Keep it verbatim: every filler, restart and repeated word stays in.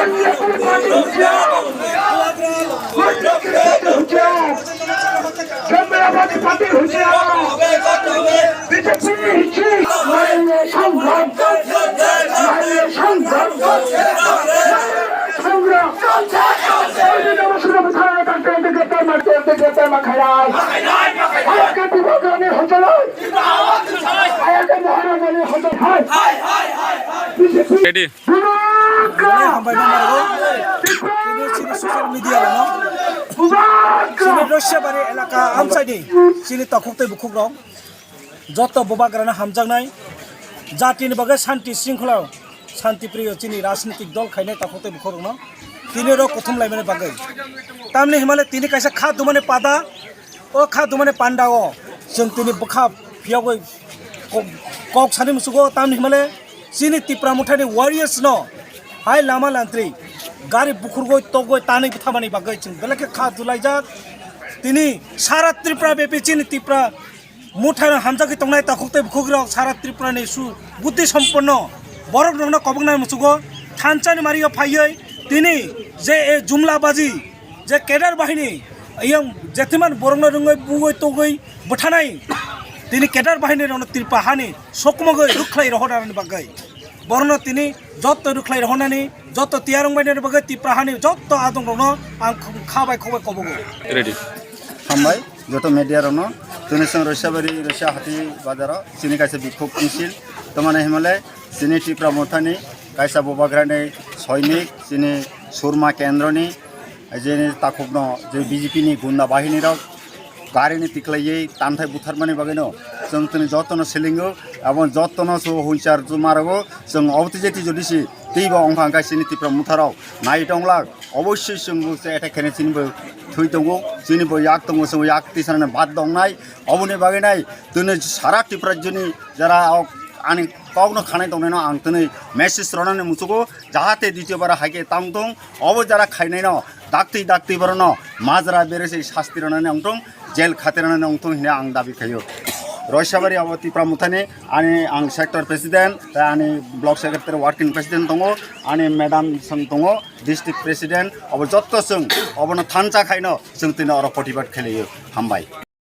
Party hochiyar, Janata Party hochiyar, B J P hochiyar. Naiye songgram, naiye songgram, naiye songgram. Ready. Bubagra! Jani hambai no maro. Tini chini social media rok no. Bubagra! Chini Roisabari elaka amchai ni chini takhuk tei bukhuk rok. Joto bubagra no hamjaknai. Jati ni bagwi shanti shringkhola, shanti priyo chini rajnitik dol khainai takhuk tei bukhuk rok no. Tini rok kuthum laimani bagwi. Tamni himale tini kaisa kha dumani pada. O kha dumani panda o chwng tini bwkha phiyogwi kok, kok sani musugo tamni himale chini Tipra Mothani warriors no hai lama lantri gari bukhurgwi togwi tanwi bwthamani bagwi chwng belai khe kha dulaijak. Tini sara Tripura bepi chini Tipra Mothano hamjagwi tongnai takhuk tei bukhuk rok sara Tripura ni su buddhi somponno borok rokno koboknai musugo thansa ni mario phaiwi tini je e jumla baji je cadre bahini, yang jetiman borokno rwngwi bugwi tugwi bwthanai, tini cadre bahini rokno Tripura hani sokmogwi rwkhlai rohornani bagwi borokno tini joto rwkhlai rohornani, joto tiyar wngbainani bagwi Tripura hani joto adong rokno ang kha bai khok bai kobogo. Ready. Hambai joto media rokno, tini chwng Roisabari Roisa Hati bazaro chini kaisa bikhuk misil, tomani himale chini Tipra Mothani kaisa bubagrani soinik chini Surma kendroni, jeni takhukno je B J P ni gunda bahini rok gari ni tiklaiwi tanthai butharmani bagwino chwng tini jotono silingo, abo jotono so hunchar juma rogo chwng obotwi jeti jodi si teibo wngkha hwnkhe chini Tipra Motha rok nai tonglak, obossoi chwngbo se attack khaina chinibo thwi tongo, chinibo yak tongo, chwngbo yak tisanani bad tongnai, oboni bagwi nai tini sara Tipra joni jara ani kokno khanai tongnaino ang tini message rwnani muchugo, jahate ditiyobara haikhe tang tong, obo jara khainaino daktwi daktwi borokno majra berese sasti rwnani wngtong, jail khati rwnani wngtong hinwi ang dabi khaio. Roisabari abo Tipra Mothani ani ang sector president, tei ani block secretary working president tongo, ani madam song tongo, district president, obo jotto chwng obono thansa khaino chwng tini oro protibad khlaio. Hambai.